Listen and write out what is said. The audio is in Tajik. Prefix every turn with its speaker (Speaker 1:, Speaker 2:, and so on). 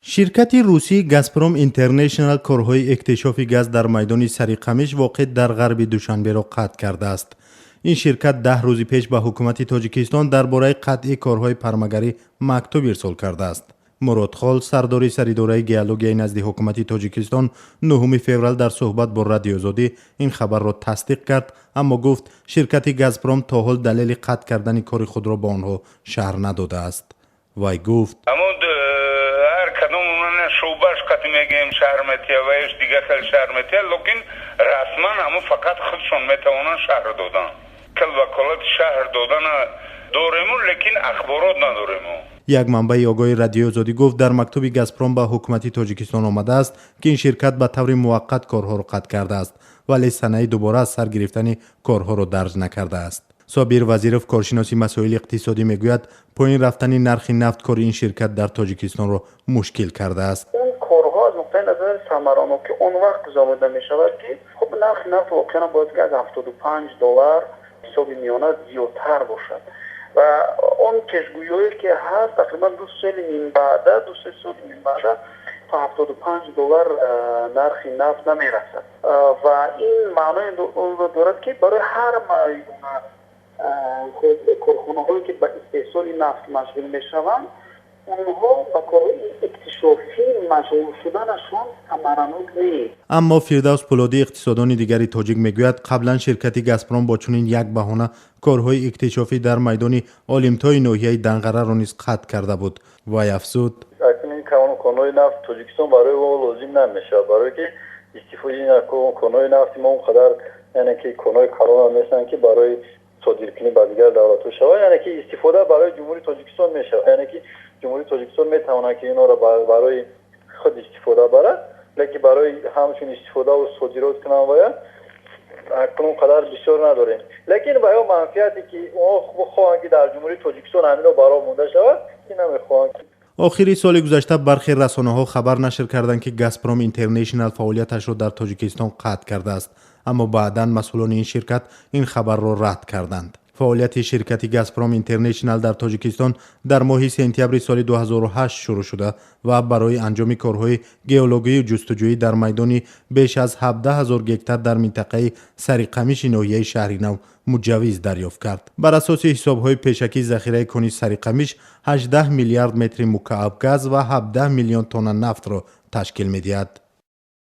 Speaker 1: Ширкати русии «Газпром Интернешнл» корҳои иктишофи газ дар майдони Сариқамиш, воқеъ дар ғарби Душанберо, қатъ кардааст. Ин ширкат 10 рӯзи пеш ба ҳукумати Тоҷикистон дар бораи қатъи корҳои пармагарӣ мактуб ирсол кардааст. Муродхол, сардори саридораи геологияи назди ҳукумати Тоҷикистон, 9 феврал дар суҳбат бо Радиоозодӣ ин хабарро тасдиқ кард, аммо гуфт, ширкати «Газпром» то ҳол далели қатъ кардани кори худро ба онҳо шарҳ надодааст. Вай гуфт:
Speaker 2: Ҳар кадом шӯъбаш қати мегӯем, шарҳ метия, ваеш дигар хел шарҳ метия, лекин расман ҳамун фақат худшон метавонанд шарҳ додан. Кал ваколати шарҳ додана дорему, лекин ахборот надорему.
Speaker 1: Як манбаи огоҳи Радиои Озодӣ гуфт, дар мактуби «Газпром» ба ҳукумати Тоҷикистон омадааст, ки ин ширкат ба таври муваққат корҳоро қатъ кардааст, вале санаи дубора аз сар гирифтани корҳоро дарҷ накардааст. Собир Вазиров, коршиноси масоили иқтисодӣ, мегӯяд, поин рафтани нархи нафт кори ин ширкат дар Тоҷикистонро мушкил кардааст.
Speaker 3: Он корҳо аз нуқтаи назари самаранокӣ он вақт гузаронида мешавад, ки хуб, нархи нафт воқеан бояд ки аз 75 доллар ҳисоби миёна зиёдтар бошад ва он пешгӯиҳое ки ҳаст, тақрибан 2 соли минбаъда, 2-се соли минбаъда то 75 доллар нархи нафт намерасад ва ин маънои онро дорад, ки барои ҳар гуна корхонаҳое, ки ба истеҳсоли нафт машғул мешаванд, онҳо ба корҳои иктишофӣ машғул шуданашон самаранок нест.
Speaker 1: Аммо Фирдавс Пулодӣ, иқтисодони дигари тоҷик, мегӯяд, қаблан ширкати «Газпром» бо чунин як баҳона корҳои иктишофӣ дар майдони Олимтои ноҳияи Данғараро низ қатъ карда буд. Вай афзуд:
Speaker 4: Акнун конҳои нафт Тоҷикистон барои мо лозим намешавад, барое ки истифодаи конҳои нафти мо он қадар, яъне ки конҳои калонам нестанд, ки барои содиркунӣ ба дигар давлатҳо шавад, яъне ки истифода барои Ҷумҳурии Тоҷикистон мешавад, яъне ки Ҷумҳурии Тоҷикистон метавонад, ки инҳоро барои худ истифода барад, лекин барои ҳамчун истифодаву содирот кунанд бояд, акнун қадар бисёр надорем. Лекин ба ё манфиате, ки онҳо хоҳанд, ки дар Ҷумҳурии Тоҷикистон ҳамино бароҳ монда шавад, ки намехоҳанд.
Speaker 1: Охири соли гузашта бархе расонаҳо хабар нашр карданд, ки «Газпром Интернешнл» фаъолияташро дар Тоҷикистон қатъ кардааст, аммо баъдан масъулони ин ширкат ин хабарро рад карданд. Фаъолияти ширкати «Газпром Интернешнл» дар Тоҷикистон дар моҳи сентябри соли 2008 шурӯъ шуда ва барои анҷоми корҳои геологию ҷустуҷӯӣ дар майдони беш аз 17 ҳазор гектар дар минтақаи Сариқамиши ноҳияи Шаҳринав муҷаввиз дарёфт кард. Бар асоси ҳисобҳои пешакӣ, захираи кони Сариқамиш 18 миллиард метри мукааб газ ва 17 миллион тонна нафтро ташкил медиҳад.